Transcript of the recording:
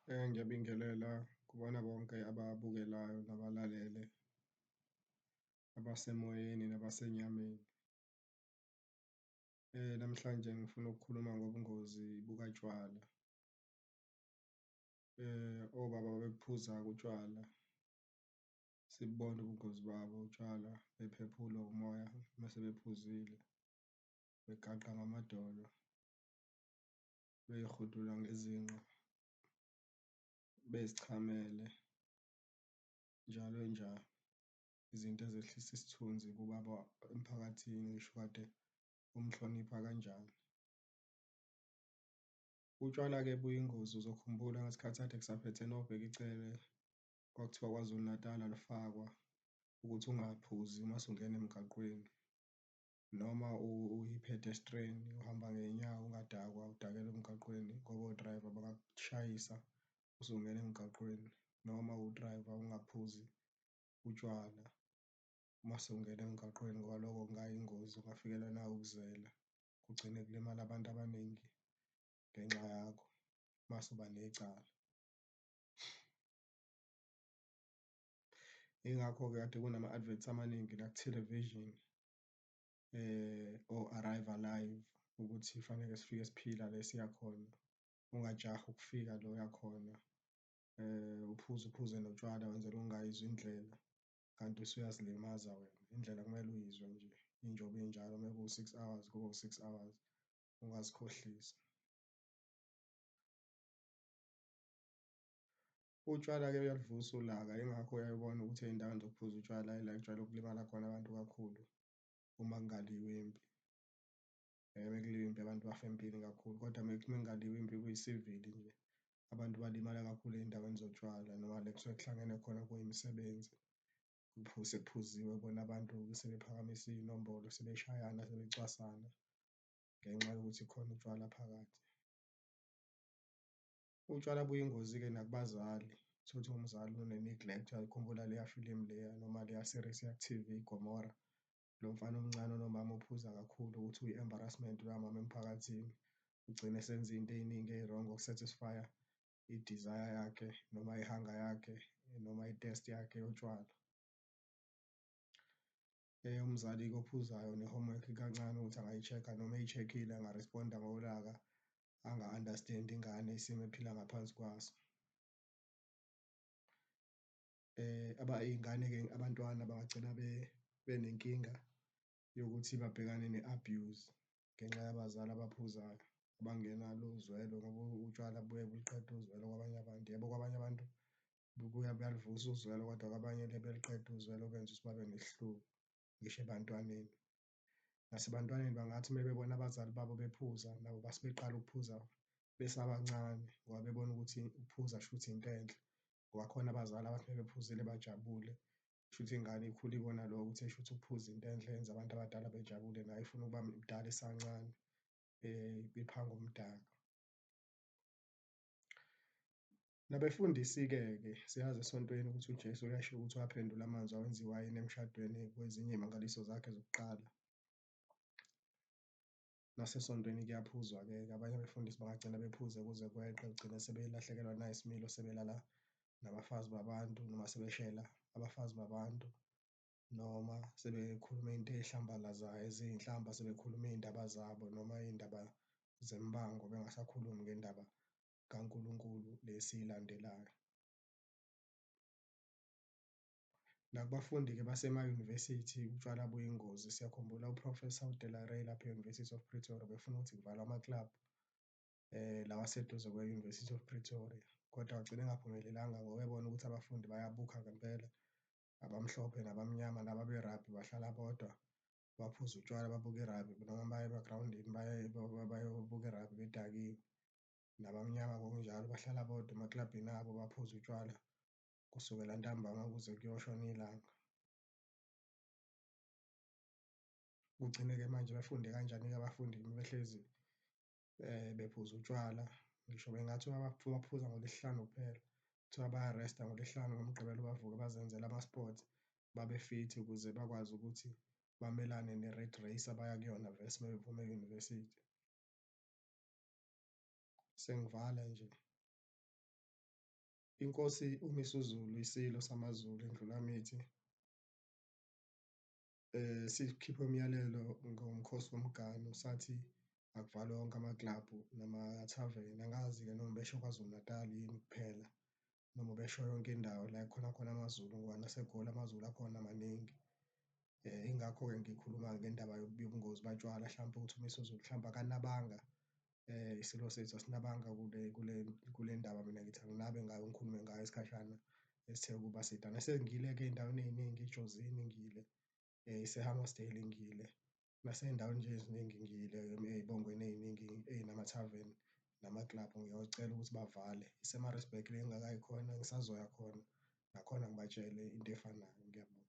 Ngiyabingelela kubona bonke ababukelayo nabalalele, abasemoyeni nabasenyameni. Namhlanje ngifuna ukukhuluma ngobungozi bukatshwala. Obaba babebuphuza-ke utshwala, sibubona ubungozi babo utshwala, bephephulwa umoya uma sebephuzile, begaqa ngamadolo, bey'hudula ngezinqa, bezichamele, njalo njalo. Izinto ezehlisa isithunzi kubaba emphakathini, ngisho kade umhlonipha kanjani. Utshwala-ke buyingozi, uzokhumbula ngesikhathi kade kusaphethe noBheki Cele, kwakuthiwa KwaZulu-Natal alufakwa ukuthi ungaphuzi uma usungena emgaqweni noma uyi-pedestrian, uhamba ngey'nyawo, ungadakwa, udakelwe emgaqweni ngoba o-driver bangakushayisa usungena emgaqweni noma u-driver ungaphuzi utshwala uma usungena emgaqweni ngoba lokho kungayingozi, ungafikelwa nawukuzela kugcine kulimala abantu abaningi ngenxa yakho mase uba necala. Yingakho-ke kade kunama-adverts amaningi naku-television o-Arrive Alive ukuthi faneke sifike siphila la esiya khona, ungajahi ukufika la oya khona, uphuze uphuze notshwala wenzela ungayizwa indlela kanti usuyazilimaza wena. Indlela kumele uyizwe nje injoba injalo uma kuwu-six hours kube u-six hours, ungazikhohlisi. Utshwala-ke buyaluvusa ulaka, yingakho uyaye ubone ukuthi ey'ndaweni zokuphuza utshwala ila ekujwayele ukulimala khona abantu kakhulu uma kungaliwa impi. Uma kuliwa impi abantu bafa empini kakhulu kodwa uma kungaliwa impi kuyisivili nje, abantu balimala kakhulu ey'ndaweni zotshwala noma la ekusuke kuhlangene khona kuyimisebenzi, sekuphuziwe ubone abantu sebephakamisa iy'nombolo, sebeshayana, sebecwasana ngenxa yokuthi khona utshwala phakathi. Utshwala buyingozi-ke nakubazali, uthole ukuthi umzali une-neglect. Uyayikhumbula leya filimu leya noma leya series yaku-TV iGomora, lo mfana omncane onomama ophuza kakhulu ukuthi uyi-embarrassment loya mama emphakathini, ugcine esenza iy'nto ey'ningi eyi-wrong uku-satisfy-a i-desire yakhe noma i-hunger yakhe noma i-test yakhe yotshwala. Umzali-ke ophuzayo ne-homework kancane ukuthi angayi-check-a noma eyi-check-ile anga-respond-a ngolaka, anga-understand-i ingane isimo ephila ngaphansi kwaso. Iy'ngane-ke abantwana bangagcina benenkinga yokuthi babhekane ne-abuse ngenxa yabazali abaphuzayo abangenalo uzwelo ngoba utshwala buye buluqede uzwelo kwabanye abantu. Yebo, kwabanye abantu buya buyaluvusa uzwelo kodwa kwabanye liye beliqede uzwelo benze ukuthi babe nesihluku ngisho ebantwaneni. Nasebantwaneni bangathi uma bebona abazali babo bephuza nabo base beqala ukuphuza besabancane ngoba bebona ukuthi ukuphuza shuthi into enhle, ngoba khona abazali abathi uma bephuzile bajabule, kushuthi ingane ikhula ibona lokho ukuthi shuthi ukuphuza into enhle yenza abantu abadala bejabule, nayo ifuna ukuba mdala isancane iphanga umdaka. Nabefundisi-ke ke siyazi esontweni ukuthi uJesu uyasho ukuthi waphendula amanzi wawenza iwayini emshadweni kwezinye iy'mangaliso zakhe zokuqala. Nasesontweni kuyaphuzwa-ke abanye abefundisi bangagcina bephuze kuze kweqe, kugcine sebelahlekelwa nayisimilo sebelala nabafazi babantu noma sebeshela abafazi babantu noma sebekhuluma into ey'hlambalazayo eziyinhlamba, sebekhuluma iy'ndaba zabo noma iy'ndaba zemibango bengasakhulumi ngendaba kaNkulunkulu le esiyilandelayo. Nakubafundi-ke basema-university utshwala buyingozi. Siyakhumbula u-Professor uDe la Rey lapha e-University of Pretoria ubefuna ukuthi kuvalwe amaklabhu lawa aseduze kwe-University of Pretoria kodwa wagcina engaphumelelanga ngoba ebona ukuthi abafundi bayabukha ngempela, abamhlophe nabamnyama laba be-rugby bahlala bodwa baphuze utshwala babuke i-rugby noma baye emagrawundini baye bayobuka i-rugby bedakiwe, nabamnyama ngokunjalo bahlala bodwa emaklabhini abo baphuze utshwala kusukela ntambama kuze kuyoshona ilanga. Kugcine-ke manje befunde kanjani-ke abafundi behlezi bephuza utshwala ngisho bengathiwa baphuza ngoLwesihlanu kuphela, kuthiwa bayaresta ngoLwesihlanu, ngoMgqibelo bavuke bazenzele ama-sports babe fit ukuze bakwazi ukuthi bamelane ne-rat race abaya kuyona vese uma bephuma e-university. Sengivala nje. Inkosi uMisuzulu, iSilo samaZulu, iNdlulamithi, sikhiphe umyalelo ngomkhosi womganu sathi akuvalwe wonke amaklabhu namathaveni. Angazi-ke noma ubesho KwaZulu-Natal yini kuphela noma ubesho yonke indawo la ekhona khona amaZulu ngoba naseGoli amaZulu akhona maningi. Ingakho-ke ngikhuluma ngendaba yobungozi batshwala hlampe ukuthi uMisuzulu mhlawumbe akanabanga, iSilo sethu asinabanga kule ndaba mina ngithi anginabe ngayo, ngikhulume ngayo isikhashana esithe ukuba sidana. Sengiyile-ke ey'ndaweni ey'ningi eJozini ngiyile, ise-Hammarsdale ngiyile, nasey'ndaweni nje eziningi ngiyile ey'bongweni ey'ningi ey'namathaveni namaklabhu ngiyocela ukuthi bavale. Ise-Maritzburg le engingakayi khona ngisazoya khona, nakhona ngibatshele into efanayo. Ngiyabonga.